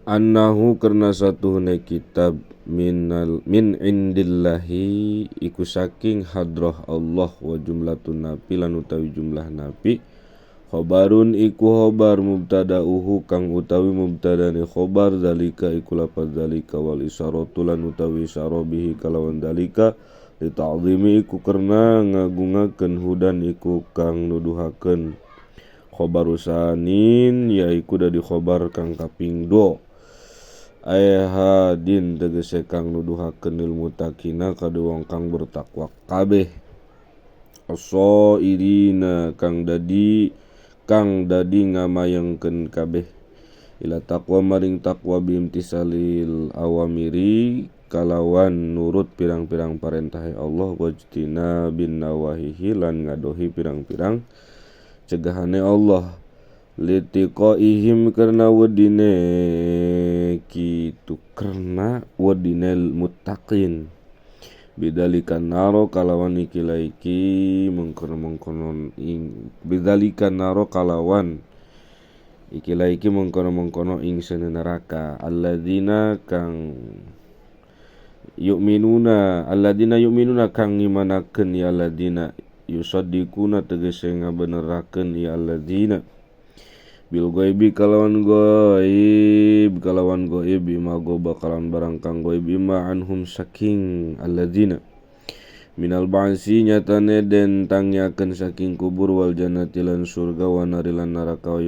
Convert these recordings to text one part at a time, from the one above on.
Annahu karena satuhune kitab minal min indillahi iku saking hadrah Allah wa jumlatun napi lan utawi jumlah napi khobarun iku khobar mubtada'uhu kang utawi mubtadane khobar zalika iku lafaz zalika wal isyaratu lan utawi isyarah bihi kalawan zalika li ta'zimi iku karena ngagungakeun hudan iku kang nuduhakeun khobaru sanin yaiku dadi khobar kang kaping 2 ay hadin tegese kang nuduhakeun lil muttaqina kadu wong kang bertakwa kabeh as-sairina kang dadi ngamayengkeun kabeh ila taqwa maring takwa bimtisalil awamiri kalawan nurut pirang-pirang parentahe Allah wajtina bin nawahihi lan ngadohi pirang-pirang cegahane Allah litiqaihim karena wedine kitu karena wedine muttaqin bidalikan naro kalawan ikilah iki mengkono-mengkono ing bidalikan naro kalawan ikilah iki mengkono-mengkono ing sene neraka alladzina kang yu'minuna alladzina yu'minuna kang ngimanakeun ya alladzina yusaddiquna tegese ngabenerakeun ya alladzina bil ghaibi kalawan ghaib ima goba kalawan barang kang ghaib ima anhum saking alladzina minal ba'si nyatane den tangyakeun saking kubur wal jannati lan surga wa nari lan neraka wa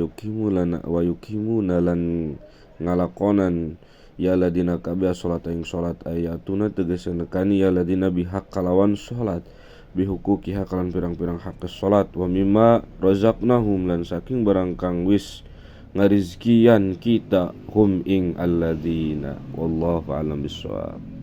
yuqimuna lan ngalakonan ya alladzina kabeh salat ing salat ayatuna tegese nekani ya alladzina bihaq kalawan salat bihuquqiha kalan pirang-pirang hak salat wa mimma razaqnahum lan saking barang kang wis ngarizkian kita hum ing alladzina wallahu a'lam bissawab.